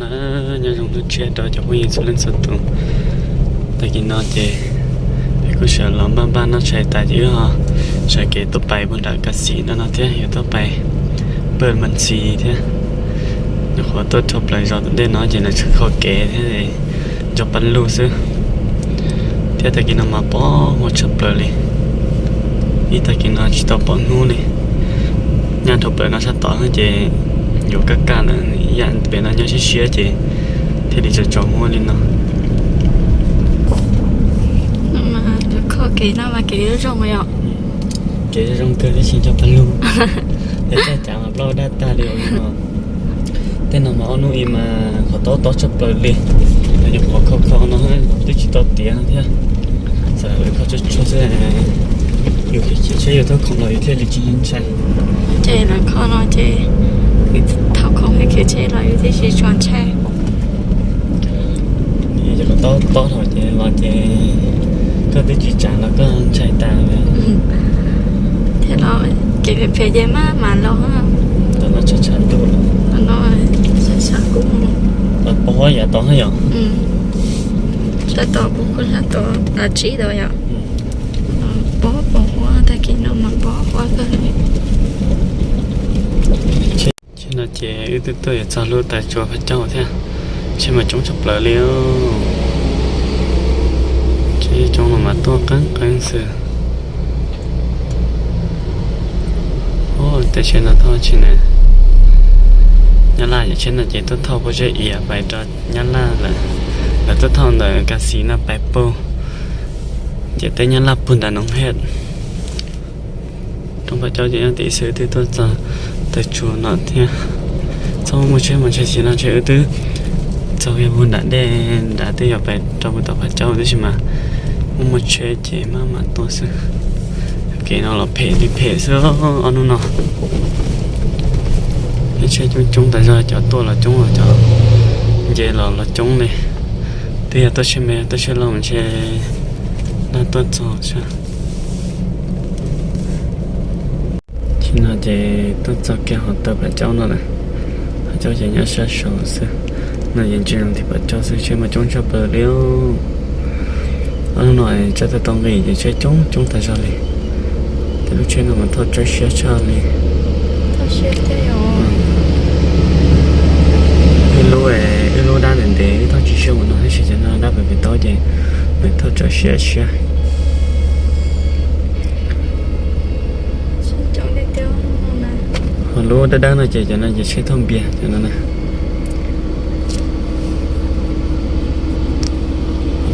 Nyob zoo hnub tshiab rau cov phooj ywg txhua leej txhua tus. Tag kis no ces peb kuj sawv los npaj npaj noj tshais tas ces wb ho sawv kev tuaj pais puag nram Kas Xis no no thiab yuav tuaj pais Paj Mas Xis thiab. Nyuam qhuav tuaj dhau plaws zos tom ntej no ces lawv tsis kho kev thiab, nco pa lug xwb. Thiab tag kis no mas pom huab tshaj plaws li, ib tag kis no tsis tau pom hnub li. Nyaj dhau plaws no sab tod ces yuav kaj kaj lawm, ib yam pem no nyob siab siab ces thiaj li tsaus tsaus huab li no. Kho kev no mas kev zoo yom. Kev zoo kawg tab sis nco pa lug, es txoj cav mas plaub daj tag li no. Tej no mas ob hnub ib mas qhov tob tob tshaj plaws li, nyuam qhuav kho kho no twb tsis tau tiav no thiab. Txawm lawv kho tsuag tsuag xwb, yus khiav tsheb yus thauj khoom los yus thiaj li tsis ntshai. Ces lawv kho no ces yus thauj khoom khiav tsheb los yus thiaj tsis tshua ntshai. Yog qhov tob tob thaum ces los ces koj twb tsis tsav los koj ntshai tas li. Thiab los kev phem phem ces maj mam los. Tam no tshav tshav ntuj, tam no tshav tshav kub, pos huab yav tod yom. Sab tod kuv kuj sab tod a tsib tod yom. Pos pos huab tag kis no mas pos huab kawg li. Tsheb no ces wb twb tuaj yuav txog lub tav tsua Phaj Caub thiab. Tsheb mas coob tshaj plaws li. Tsheb coob no mas tuaj qeeb qeeb xwb. Tej tsheb no thauj tsi na, Nyab Laj yam tsheb no ces tuaj thauj puag zeb iav pais rau Nyab Laj lawm. Lawv tuaj thauj ntawm Kas Xis no pais puag, ces teb Nyab Laj puag nram Noov Hej. Roob Phaj Caub ces nyob tim xwb, wb twb tuaj txog tav tsua no thiab. Txhob muaj tsheb mas ntshe xis no ntshe wb twb txog kiag puag nram dej nrad twb yuav pais rau puag tom Phaj Caub tab sis mas muaj muaj tsheb ces maj mam tuaj xwb. Kev no los phem li phem xwb ob hnub no. Tsheb coob coob tas zog, cov tuaj los coob, cov nce los los coob li. Twb yog tuaj tsheb me tuaj tsheb loj mas ntshe nag tuaj txog xwb. Tsheb no ces tuaj txog kiag hauv taw Phaj Caub no lawm. Phaj Caub ces nyob sab saud xwb, no ces ntsia zoo li Phaj Caub xwb, tsheb mas coob tshaj plaws li. Ob hnub no tsawb tau tau nqis ces tsheb coob coob tas zog li. Tej lub tsheb no mas thauj tsawb siab tshaj li. Ib lub, ib lub dab ntev ntev wb thauj tsis siab mus no tab sis cov no dab pem pem taub ces nws thauj tsawb siab siab. Ho lub dawb dawb no ces cov no ces tsheb thauj npias cov no na.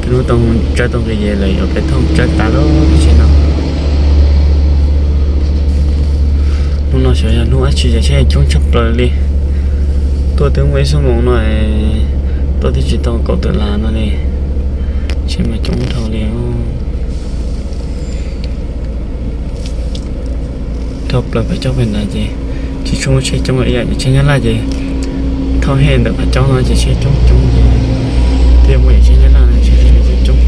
Tej hnub tau tsawb tau nqis ces lawv yuav peb thauj tsawb tas lub tsheb no. Hnub no xyov yog hnub dab tsi ces tsheb coob tshaj plaws li. Tuaj twb muaj ib xuab moos no, tuaj twb tsis tau kaum tawm las no li. Tsheb mas coob dhau li. Dhau plaws Phaj Caub pem nrad ces tsis tshua muaj tsheb coob ib yam, ces tsheb Nyab Laj ces thauj hem ntawm Phaj Caub no ces tsheb coob coob ces, twb yog muaj yam tsheb Nyab Laj no tsheb thiaj li coob coob.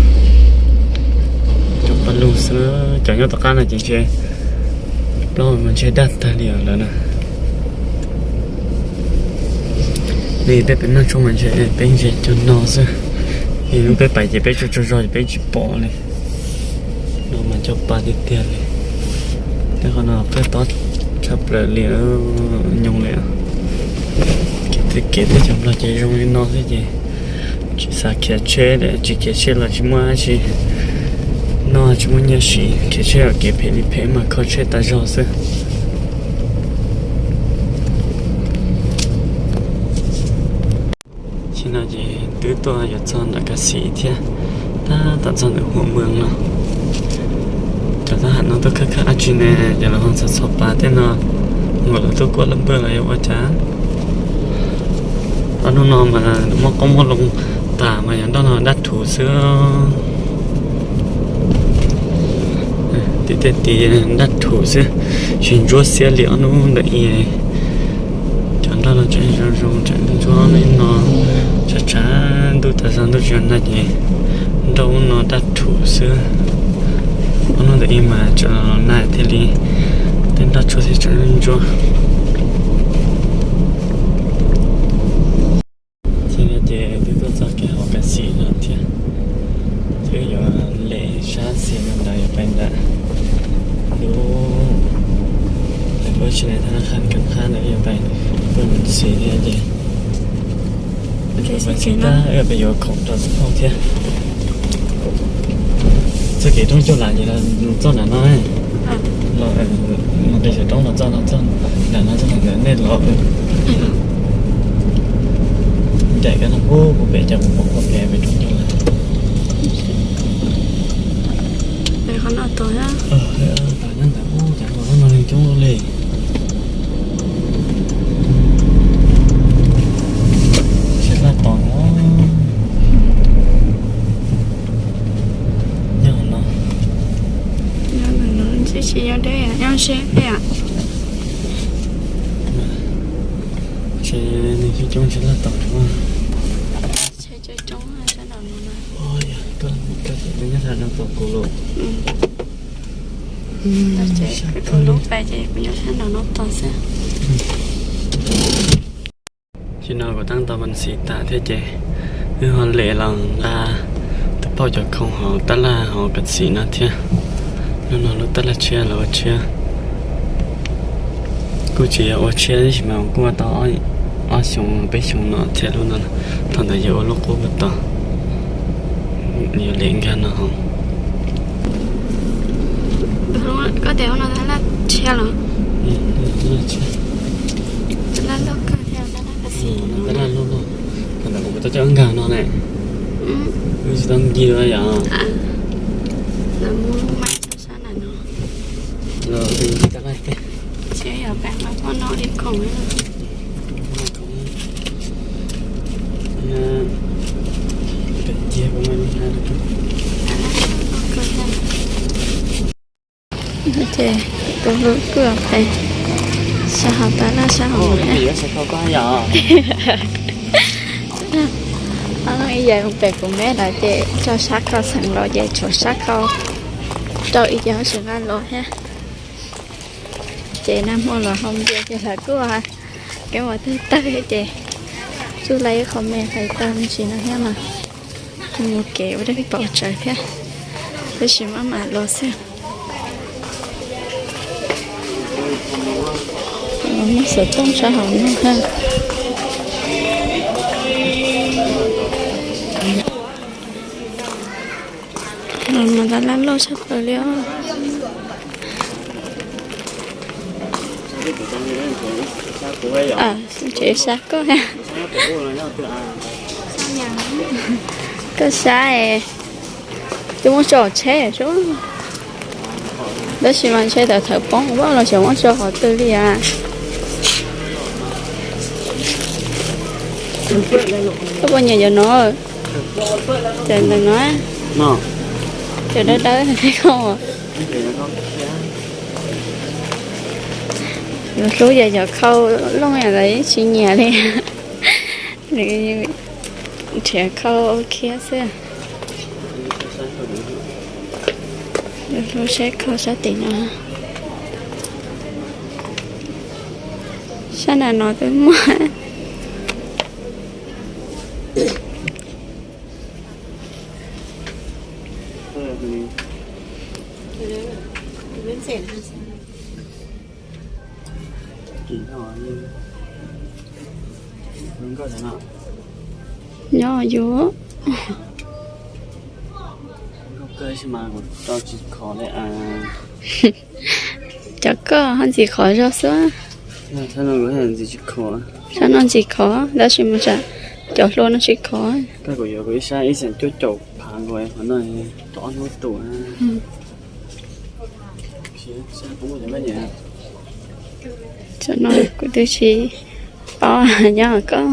Cov paj lug xwb, cov nyob tom qab no ces ntshe plaub mas ntshe daj tag li os lawm na. Li peb pem Naj Tshooj mas ntshe peb ntshe cov no xwb, es lub peb pais ces peb tsaug tsaug zog ces peb tsis pom li. No mas cov pa tiag tiag li. Tej qhov no qab tob tshaj plaws li, nyoos li. Kev tej cov Nplog ces zoo li no xwb ces tsis xav khiav tsheb, tsis khiav tsheb los tsis muaj dab tsi noj, tsis muaj nyiaj siv, khiav tsheb los kev phem li phem mas kho tsheb tas zog xwb. Tsheb no ces twb tuaj yuav txog nram Kas Xis thiab, tab tom txog ntawm Huam Muas no. Cov thab ham no tuaj khawb khawb dab tsi ne, ces lawv ho txhos txhos pas tej no, nkaus lawv tuaj kuaj laj npawj los yog ua cas. Ob hnub no mas muaj qoob muaj loo tas mas yog nroj no dab thuv xwb. Tim tej tid dab thuv xwb, tsis ntsuab xiab li ob hnub ntawm i. Cov nroj no tseem zoo zoo, tseem ntsuab ib no, tshav tshav ntuj tas zog ntuj tsis nag ces nroj ub no dab thuv xwb. Ob hnub ntawm i mas tseem los nag thiaj li tej nroj tshuaj thiaj tseem ntsuab. Ces twb tuaj txog kiag hauv kas xim no thiab, twb yuav lem sab xis no ntawd yuav pais ntawm lub, lub tsis ne thab nab qhab kab qhab ntawd yuav pais pw xis thiab ces, wb pais yuav khoom rau txoj hauj thiab. Txoj kev roob cuaj lam ces los txoj nram no, los mus pem xyuas roob los txoj no, txoj nram no txoj ntawm nej los. Ncaim kab no ub kuv pem cas kuv pom qhov pem pem roob cuaj lam. Qhov no tod, nyob ntawd ub cas no neeg coob li. Sib laj tos no. Nyob no. Nyob ntawm no tsis nyob deb, nyob siab deb. Ces neeg coob coob sib laj tos. Nyob sab no tos kuv los. Lub pais ces kuv nyob sab no tos xwb. Tam sim no kuv tab tau kas xim tas thiab ces wb ho lem los nqa tus phauj cov khoom hauv tab laj hauv kas xim no thiab. Lub no lub tab laj tshiab los ua tshiab. Kuj tsis yog ua tshiab tab sis mas kuj ua tau ob xyoo peb xyoo no thiab lub no. Thaum ntawd yog ua lub qub puag tod, yuav lem nkag no hauv. Koj tias lub no tab laj tshiab los? Tab laj loj kawg thiab, tab laj loj loj. Thaum ntawd kuv tau coj wb nkag no ne. Wb tsis tau ncig dua yom. Los ncig tab laj tej. Ces tus hlub kuj pem sab hauv tab laj sab hauv. Ib yam mus pem kuv me lawm ces tso sab khau xeem los ces tshuav sab khau rau ib co tsis nqa los thiab. Ces nag hmo los hau npias ces lawv kuj kev ua tawg tawg thiab ces tsuj lawv ib qho me hlais tau me ntsis no thiab mas mus kev ua dab paus tsawv thiab, tab sis maj mam los xwb. Muaj xov tooj sab hauv no thiab. Los mas tab laj loj tshaj plaws li os. Tsev sab koj. Koj sab es twb muab tso hauv tsheb sub, tab sis mas ntshe tawm thawv poob vaj los xyov muab tso qhov twg li as. Koj puas nyiam cov no? Cov ntawm no, cov dawb dawb thiab koj. Yuav hlub yog cov khau looj yam ntawd tsis nyiam li. Nws nrhiav khau ua khiab xwb. Yuav hlub saib khau sab tim no. Sab nram no twb muaj. Nyob yuav. Cov koj ho ntxim qhov zog xwb. Sab no ntxim qhov, tab sis mas cov hlua no tsis khov. Cov no kuv twb tsis paub, nyob koj.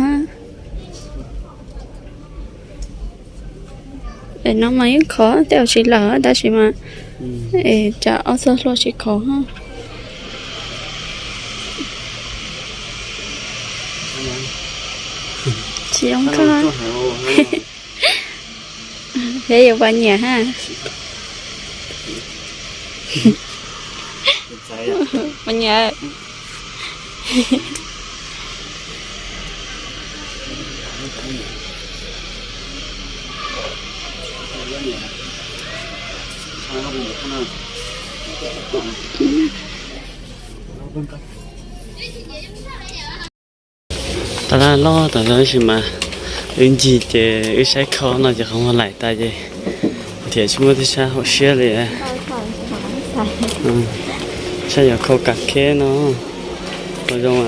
Es no mas yeej khov tej zaum tsis lawm tab sis mas tsam ob txoj hlua tsis khov. Tsis zoo koj. Peb yuav puas nyiam ha? Puas nyiam? Taj laj loj tas zog tab sis mas wb ncig ces wb saib khau no ces qhov muag laim tas ces thiaj tsis muaj tej sab hauv siab li. Saib yuav khau kas kheb no, qhov zoo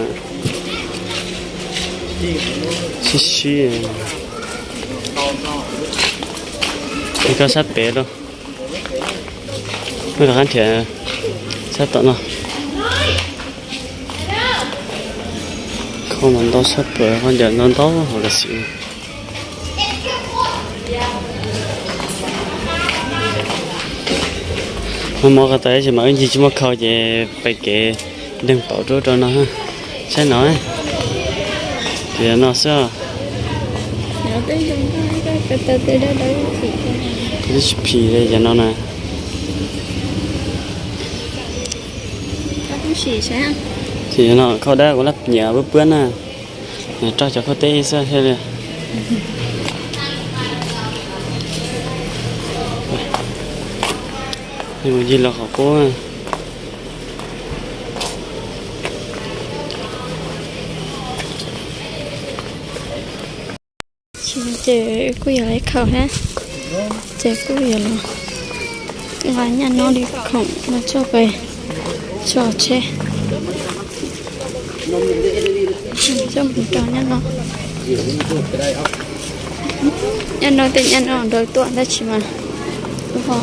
sib sib. Koj sab pem lauj, koj rov qab nrhiav sab tom no. Khau no ntau tshaj plaws, khaub ncaws ntau ntau hauv los xwb. Muaj mob ko taw tab sis mas wb ncig tsis muaj khau ces pem kev deeg pauv rau rau no. Saib no, ces no xwb. Tsis phim li cov no na. Ces no khau dab kuv laj nyiam pub puab na, rau cov khau teb xwb thiaj li. Ncig los qhov qub. Ces kuj yog ib khau thiab, ces kuj yog los nqa nyaj no li khoom no coj pem tso tsheb, coj mus rau nyaj no. Nyaj no tej nyaj no nrog tuaj tab sis mas ho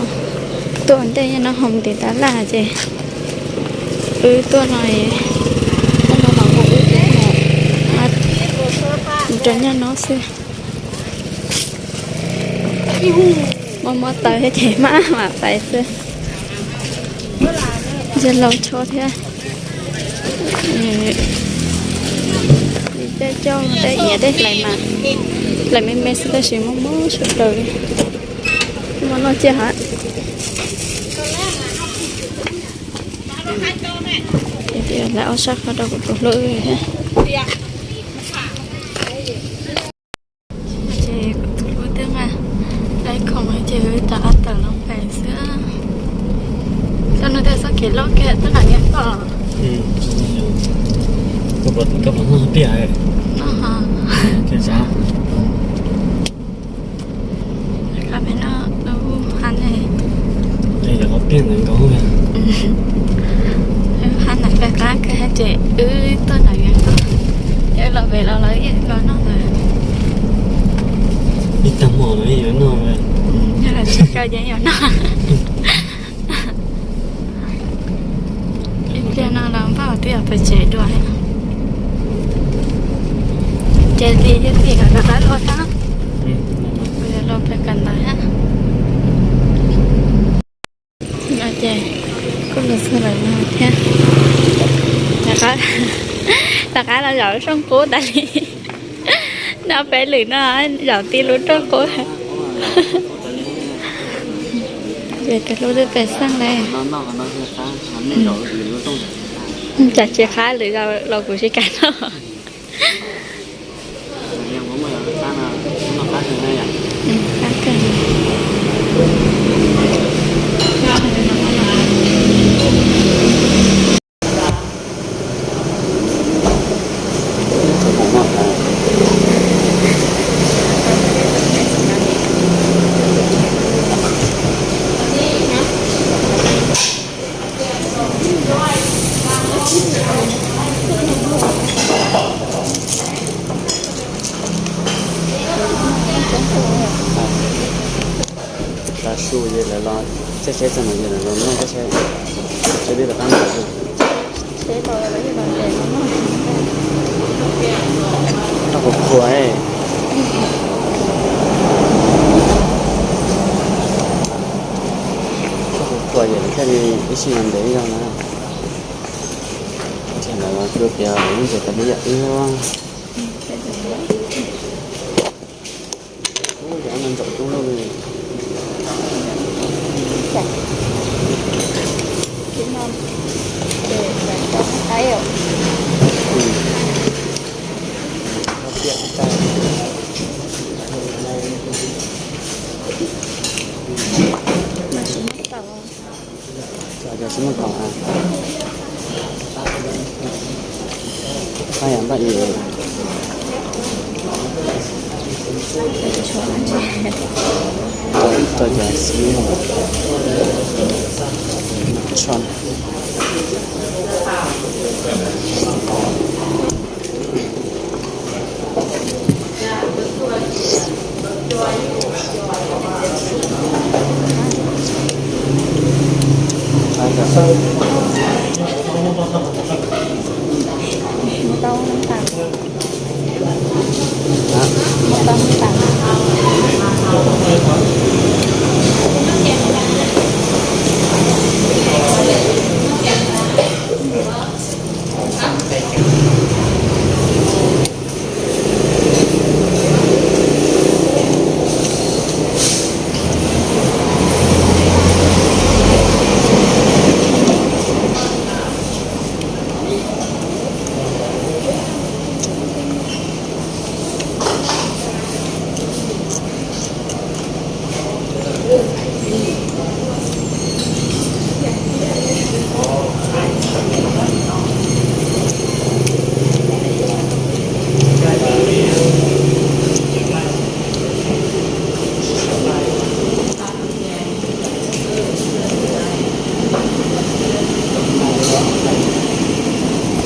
tuaj ntej nyaj no ho mus tim tas laj ces wb tuaj no, tuaj no mas mus wb mus rau nyaj no xwb. Mob mob taw thiab ces maj mam pais xwb. Yog laus tsho thiab. Tej coj tej iav tej hlais mas hlais me me xwb tab sis mob mob sawv daws li. Mob noj ciaj hab. Ces hlais ob sab qhov rau kuv tus hlub thiab. Ces kuv tus hlub twb nqa lawv khoom ces wb rov qab tawm los pem xwb. Coj no tej txoj kev loj kiag twb qam niam koj. Qab pem no lub ha ne. Ha ntawm pem qab kawg ces wb tuaj ntawm Vias Nkauj, wb los pem los lawv yeej los noj ntawd. Ib tag hmo los yeej yuav noj. Yog los tsis kawg ces yuav noj. Ib pliag no los npaj ua tib yam pem tsev dua. Ces li yog li kom rov qab los thiab. Los pem kawm ntawv thiab. No ces kuj los txog lawm no thiab. Rov qab los zaum rooj qub tas li. No peb lwm no zaum ti lub rooj qub. Ces tus hlub twb pem xeej li. Tsam tsis qab lwm zaus los kuv tsis kam noj. Tav su ces lawv los txog tsheb txog no ces lawv los noj txog tsheb, tsheb twb rov qab mus. Toj qhuav qhuav, toj qhuav qhuav ces thiaj li ib sij no ntev zog na. Ces lawv los cuab tias lawv yeej tseem tas li yam wb. Tuaj cov xib tshon.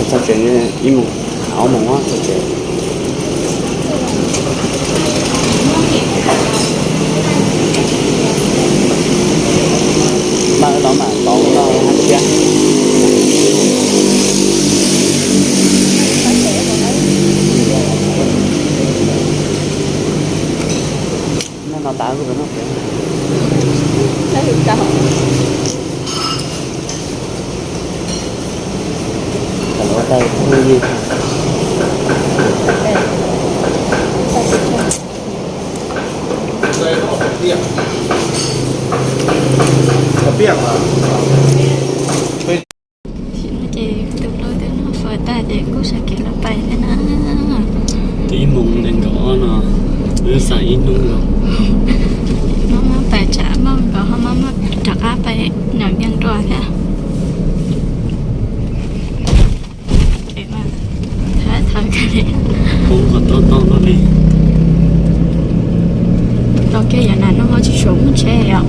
Txog tsev ib moos, ob moos txog tsev. Npaj los mam pauv no thiab. Noj no tas kuj noj pem. Tau los tau kuj li. Ces tus hlub twb noj fawm tag ces kuj sawv kev los pais thiab na. Twb ib moos nees nkaum ob no, wb xav ib hnub nkaus. Maj maj pais tsam maj nkaus ho maj maj rov qab pais nram Vias Nruas thiab. Thawv thawv kiag li. Poob qhov tob tob no li. Tau kiag yam nas no ho tsis suav muaj tsheb os.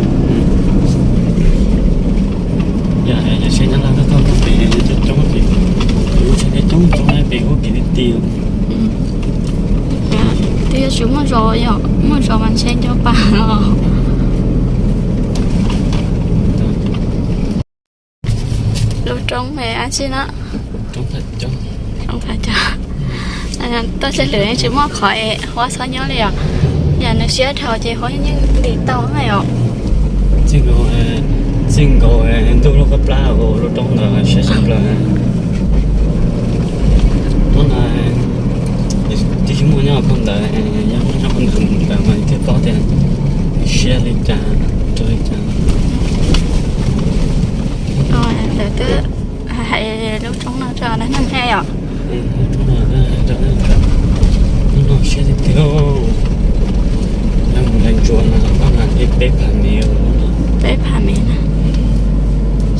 Yog yog tsheb nyab laj tuaj txog pem coob coob ces, muaj tsheb coob coob pem kuj kev ti ti. Twb yuav tsis muaj zos, yog muaj zos mas tsheb nco pa los. Lub roob dab tsi no? Roob Phav Cog. Tuaj txij lwm tsis muaj qhov es Huab txhob nyob li os. Yam nws siab dhau ces Huab yeej nti tau na os. Txij nkaus, txij nkaus ntuj lub qab plab lub roob ntawd siab tshaj plaws. Hnub no twb tsis muaj nyob qhov ntawd, yog muaj nyob qhov ntawd mas thiaj paub tias siab li cas, rau li cas. Ntawd twb hais lub roob no rau dab neeg thiab yom. Lub no siab tiag tiag. Yog mus nqes ntsuav no, pab mas li peb phav mev. Peb phav mev na.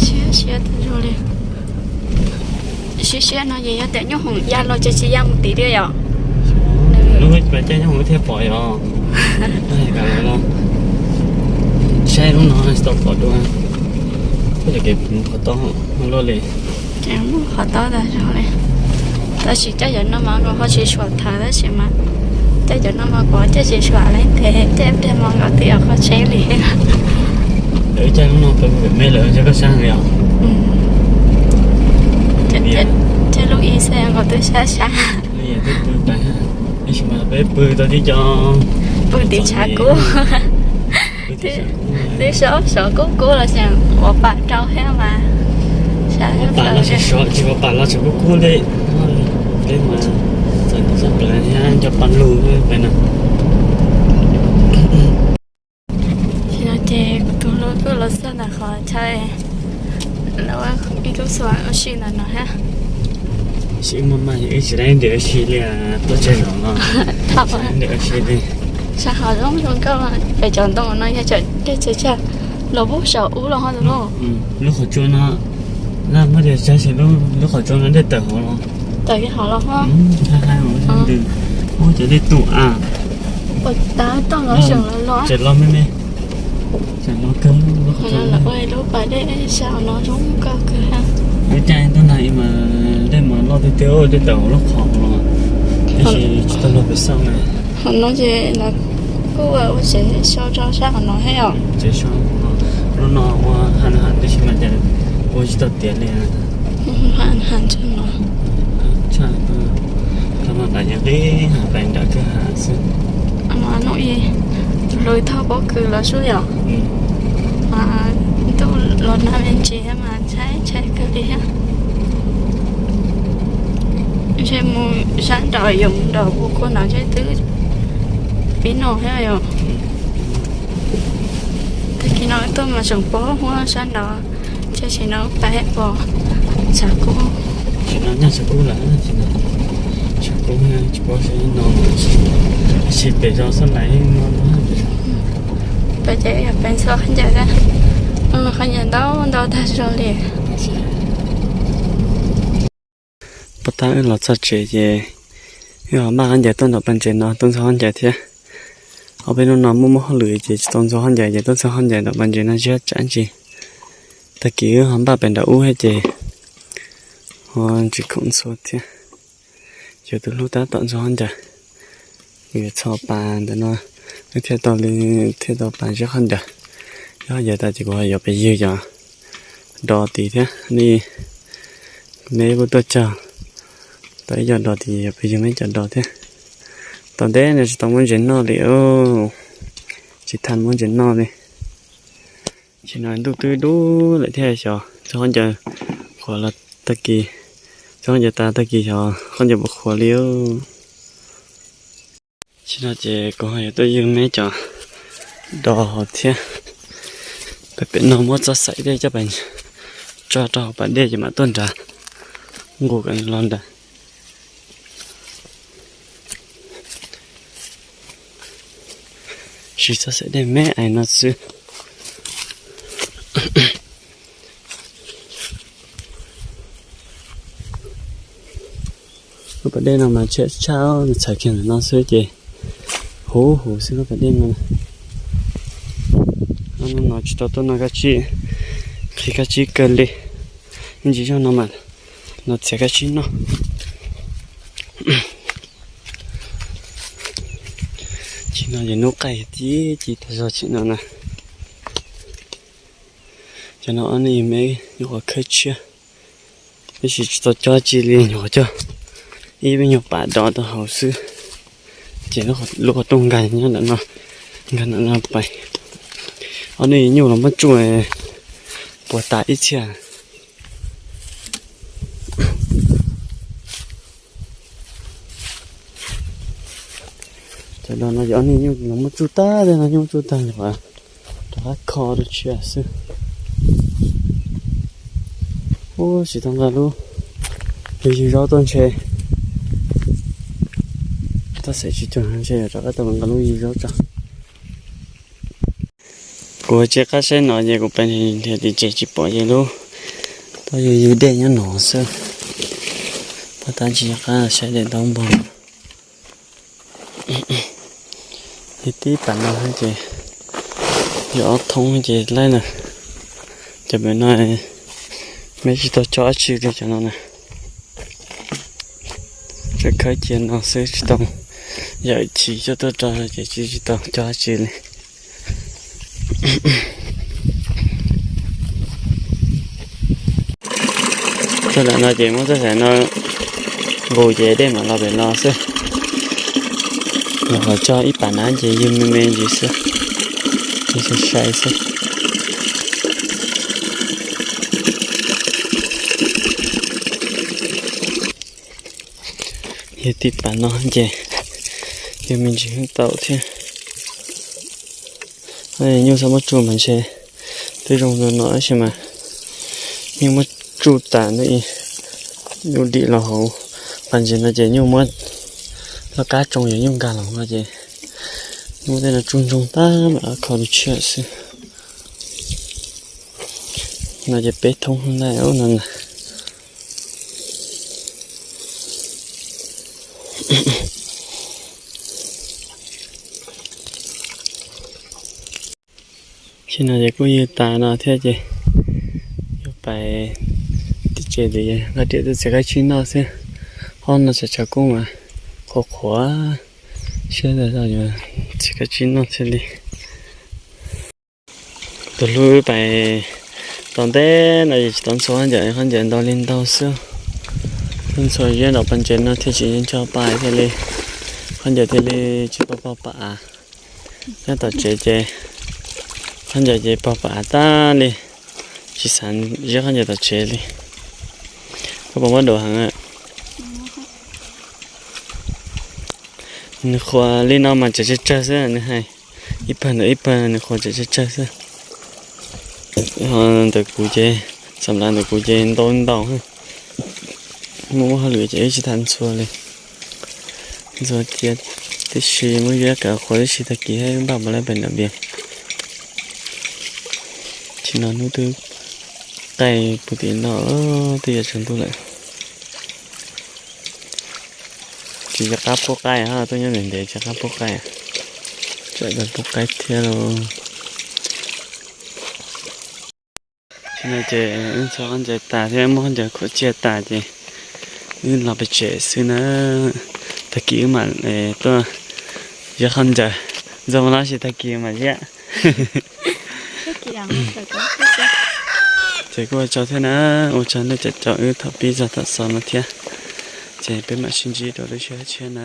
Siab siab tas zog li. Siab siab no ces yog tias nyoob hoom ya los ces tsis ya mus tid li yom. Lub pes caij nyoob hoom thiaj pom yom. Saib lub no tsis tau pom dua. Koj cov kev mus qhov tob luaj li. Ces mus qhov tob tas zog li. Tab sis caij cov no mas nkaus ho tsis suam thawv tab sis mas caij cov no mas kuv caij tsis suam li tes caij pliag mas nkaus twb yuav qhov tsheb li. Lawv caij lub no pem me lawm cov koj sab li os. Caij lub ib xeb nkaus twb sab sab. Tab sis mas peb pw tau tib co, pw tim tshav kub. Twb sov sov kub kub los xyem ua pam rau thiab mas. Ua pam los tsis sov, tsis ua pam los tseem kub kub li. Peb mas txom nyem tshaj plaws thiab nco pa lug pem no. Ces no ces kuv tus hlub kuj los txog ntawm qhov chaw lawv ib tug xua ua si ntawm no thiab. Sim muaj mas wb tsis tau nrhiav ua si li, tuaj tseg zog no. Tsis tau nrhiav ua si li. Sab hov zoo zoo nkauj, pem cov ntoo no yog cov dej txawv tsag los pub saum ub los ho tus lauj. Lub qhov tsua no, laj muab tias tsag si lub qhov tsua no dej tawm hauv los. Tawm hov los ho. Ntws, ua cov dej tum a. Ua tas toj los seem los los. Tseem los me me. Tseem los kawg. Lawv ua lub pas dej sab no zoo nkauj kawg ha. Lub caij tuaj nag mas dej mas loj tiag tiag, dej tawm hauv lub qhov los. Tab sis tsis tau luag pem xauj na. Qhov no ces lawv kuj ua tsev so rau sab qhov no thiab os. Tsev so, lub no ua ha ha tab sis mas cas ua tsis tau tiav li. Ha ha tsev no. Tshaj, qhov no tas yeej qib ha pais nram kwj ha xwb. No ib tus hlub thauj pob kws los sub yom. Ntuj los nag me ntsis mas ntshai ntshai kawg li thiab. Ntshe mus sab nraud yuav mus nraum puv kua nraud ntshe twb pib no thiab yom. Tag kis no tuaj mas tseem poob huab sab nraud, ntshe sim no pais pom tshav kub. Sim no nyaj tshav kub lawm, tshav kub tsis paub seb no, tab sis pem zos Xab Lais no no. Peb ces yog peb ntxhua khaub ncaws thiab, khaub ncaws ntau ntau tag zog li. Pab tab wb los txog tsev ces wb ho npaj khaub ncaws tuaj nram pas ntses no tuaj ntxhua khaub ncaws thiab. Ob peb hnub no muaj muaj hauj lwm ces tsis tau ntxhua khaub ncaws ces tuaj ntxhua khaub ncaws nram pas ntses no ziab tsam ntsis. Tag kis wb ho npaj pem nram ub thiab ces ho tsis khoom ntxhua thiab. Yog tus hlub tab tom ntxhua khaub ncaws, kuv yuav txhos pas ntawm no, wb thiaj tau li, thiaj tau pas ziab khaub ncaws. Ziab khaub ncaws tas ces kuv ho yuav pes ywg cov dos tid thiab. Ni, neb kuj tuaj tsaug tau ib co dos tid, yuav pes ywg neb cov dos thiab. Tau ntev no tsis tau muab ntses noj li, tsis tau muab ntses noj li. Tsis no ntuj twb dub lawm thiab xyov txog khaub ncaws qhuav los tag kis, txog khaub ncaws tas tag kis xyov khaub ncaws puas qhuav li. Tsis no ces kuv ho yuav tuaj ywg neb cov dos hauv thiab. Pem pem no muab txoj xaim dej coj pais tso rau hauv pas dej ces mam tuaj nrad nqus kom los nrad. Siv txoj xaim dej me ais no xwb. Lub pas dej no mas tshiab tshaj, nws txhais kiag ntawm no xwb ces huv huv xwb lub pas dej no. Hnub no tsis tau tuaj noj kab tsib, qhib kab tsib kawg li. Ib ntsis zog no mas no txiav kab tsib noj. Tsis no ces hnub qaij ci ci tag zog tsis no na. Cov no ob niag me nyuam qhuav khawb tshiab, tab sis tsis tau cob tsi li, nyuam qhuav cog ib me nyuag pam dov rau hauv xwb. Ces lub qhov rooj nkag nyob ntawm no, nkag ntawm no pais. Ob niag nyuj los muab tsuj puas tas ib txhia. Cov no no yog ob niag nyuj los muab tsuj tag, tej no nyuj tsuj tag rov qab kho rau tshiab xwb. Ub, tsis tau nqa lub yug zaub tuaj ntshe, txoj xaim tsis cuag ntshe rov qab tau nqa lub yug zaub tso. Kuv tsis qab saib no ces kuv pais nrhiav tim tsev tsis pom ces lub tau yug yug dej nyob no xwb. Pab tab tsis qab saib dej tau npog. Yog tib pas no ces yog ob thoob ces laib na. Cov pem no me tsis tau cob dab tsi li cov no na. Tsuas khawb cia no xwb tsis tau yawm chiv coj tuaj rau ces tsis tsis tau cob dab tsi li. Txoj ntawm no ces muab txoj xaim no nqus ces dej mam los pem no xwb. Nyuam qhuav cog ib pas na ces yug me me ntsis xwb, yug sai sai xwb. Yog tim pas no ces yog me ntsis yeej tau thiab. Nyuj xav muab tsuj mas ntshe twb zoo no no tab sis mas nyuj muab tsuj tas ntawm nyuj dim los hauv pas ntses no ces nyuj muab laj kab tsoo yog nyuj nkag los no ces nyuj tej no tsuj ntsoog tag mam kho rau tshiab xwb. No ces peb thoob ntag no na. Tsis no ces kuj yog tas no thiab ces yuav pais tim tsev, nqa riam tuaj txiav kab tsib noj xwb. Hoob no tshav tshav kub mas qhuav qhuav, siab tas zog yuav txiav kab tsib noj thiaj li. Tus hlub wb pais tau ntev no ces tsis tau ntxhua khaub ncaws, khaub ncaws ntau li ntau xwb. Ntxhua ziab nraum pas ntses no thiaj tsis ncho pa thiaj li, khaub ncaws thiaj li tsis pog pog pam. Nyob tom tsev ces khaub ncaws ces pog pam tag li, tsis xav ziab khaub ncaws tom tsev li. Koj puas muab dua heev? Nws qhuav li no mas tseem tsawg tsawg xwb nws hais, ib pawg ntawm ib pawg nws qhuav tseem tsawg tsawg xwb. Ho ntawm kuv ces, xam lav ntawm kuv ces ntau ntau. Muaj muaj hauj lwm ces wb tsis tau ntxhua li. Ntxhua cia tib si, muab yuav kom qhuav tib si tag kis thiab npaj mus lawm pem nram Vias. Tsis no hnub twb qaij puag tim no, twb yuav tsaus ntuj lawm. Tsis nco qab pub qaib, tuaj nyob ntev ntev tsis nco qab pub qaib. Tsam pub qaib thiab lauj. Tsis no ces wb ntxhua khaub ncaws tas thiab muab khaub ncaws khuam tsiaj tas ces wb los pem tsev xwb na. Tag kis wb mam tuaj ziab khaub ncaws, ntxhua mas los sis tag kis mam ziab. Ces kuj ua tsaug thiab na, ua tsaug nej caum wb thaum pib txog thaum xaus no thiab. Ces peb mam sib ntsib rau lub sij hawm tshiab na.